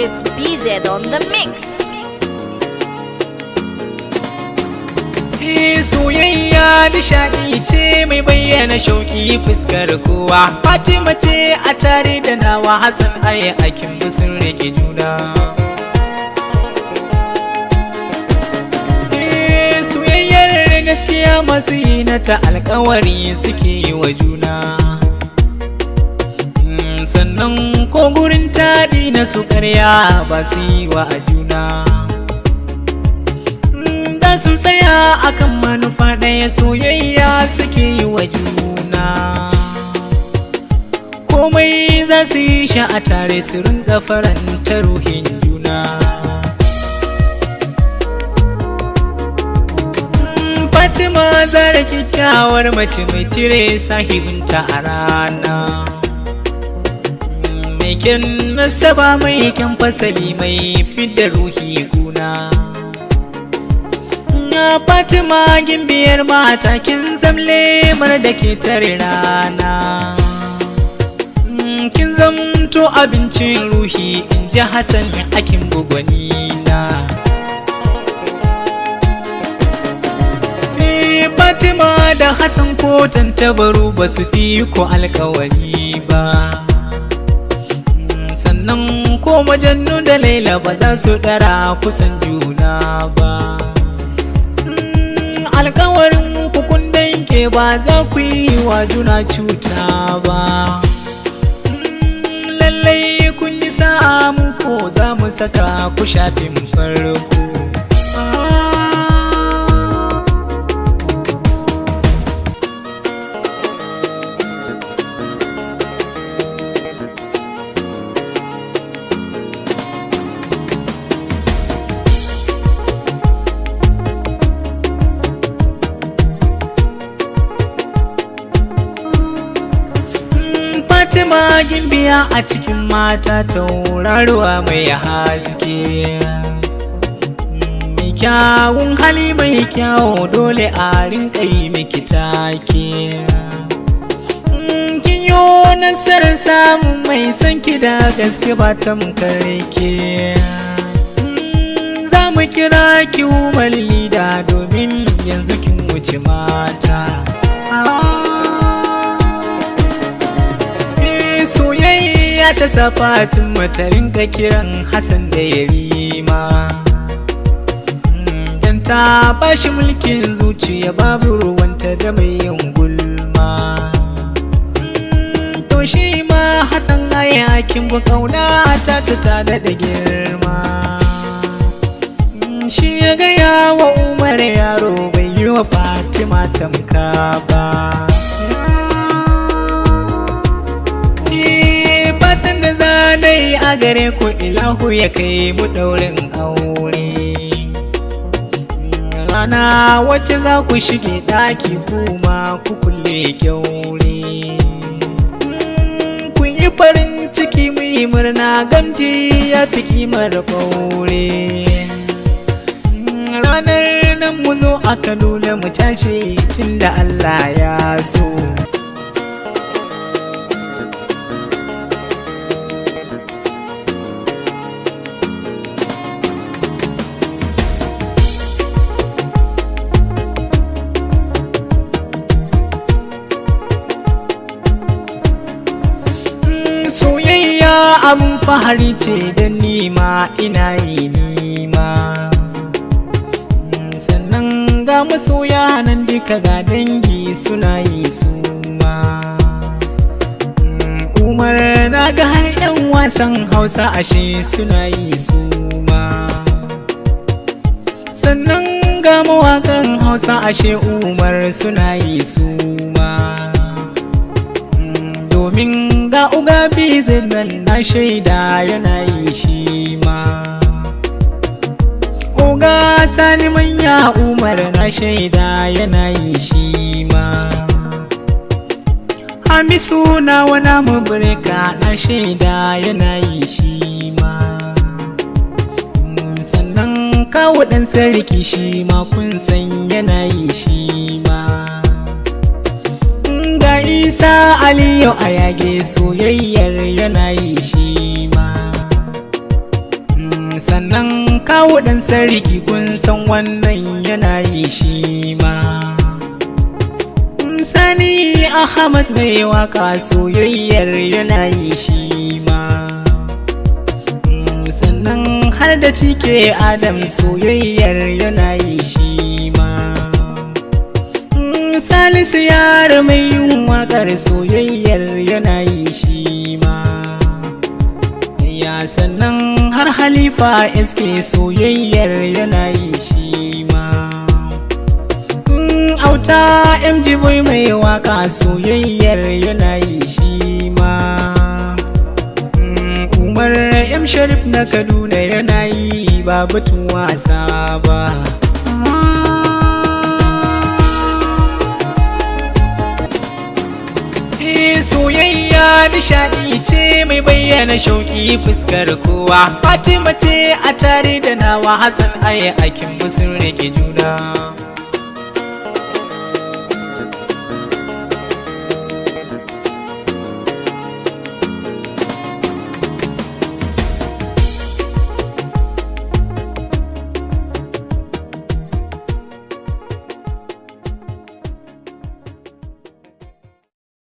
It's BZ on the mix. Soyayya nishaɗi ce mai bayyana shauki fuskar kowa. Fatima ce a tare da nawa Hassan aye akin sun rike juna. Soyayyar gaskiya masu yi na ta alkawari suke yi wa juna. Sannan ko gurin taɗi na su karya ba su yi wa a juna. Za su tsaya akan manufa ɗaya, soyayya suke yi wa juna. Komai za su yi shi a tare, su rinka faranta ruhin juna. Fatima Zara kyakkyawar mace mai cire sahibinta a rana. Mai kyan nasaba, mai kyan fasali, mai fidda ruhi guna. Ya Fatima gimbiyar mata, kin zamle mar da ke tare rana. Kin zamto abincin ruhi, in ji Hassan akin bugwani na. Fatima da Hassan ko tantabaru ba su fi ko alkawari ba. Sannan ko majannu da Laila ba za su ɗara kusan juna ba. Alkawarin ku kun danke, ba za ku yi wa juna cuta ba. Lallai kun yi sa'a, mu ko za mu saka ku shafin farko. Fatima gimbiya a cikin mata, tauraruwa mai haske. Mai kyawun hali, mai kyawu, dole a rinka yi miki take. Kin yi nasarar samun mai son ki da gaske, ba tamkar ke. Za mu kira ki woman leader domin yanzu kin wuce mata. Soyayya ta sa Fatima ta rinka kiran Hassan da Yarima. Dan ta bashi mulkin zuciya, babu ruwanta da mai yin gulma. To shi ma Hassan ayakin bu kauna ta ta ta daɗa girma. Shi ya gaya wa Umar yaro bai yi wa Fatima tamka ba. Fatan da za na yi a gare ku, ilahu ya kai mu ɗaurin aure. Rana wacce za ku shige ɗaki kuma ku kulle kyaure. Kun yi farin ciki, mu yi murna, gamji ya fi kimar ɓaure. Ranar nan mu zo a Kaduna mu cashe tun da Allah ya so. Soyayya abun fahari ce da nima ina yi nima. Sannan ga masoya nan duka, ga dangi suna yi suma. Umar na ga har 'yan wasan Hausa ashe suna yi suma. Sannan ga mawakan Hausa ashe Umar suna yi suma. Domin ga uga bizin nan na shaida yana yi shi ma. Uga Sani manya Umar na shaida yana yi shi ma. Hamisu na wana mubirka na shaida yana yi shi ma. Sannan kawo ɗan sarki shi ma kun san yana yi shi ma. Ga Isa Aliyu a yage soyayyar yana yi shi ma. Kawu dan sarki, kun san wannan yana yi shi ma. Sani Ahmad mai waka, soyayyar yana yi shi ma. Sannan har da cike Adam, soyayyar yana yi shi ma. Salisu Yaro mai yin wakar soyayyar yana yi shi ma. Ya sannan har Halifa SK, soyayyar yana yi shi ma. Auta MG Boy mai waka, soyayyar yana yi shi ma. Umar M Sharif na Kaduna yana yi, ba batun wasa ba. Soyayya nishaɗi ce mai bayyana shauki fuskar kowa. Fatima ce a tare da nawa Hassan, aye akin sun rike juna.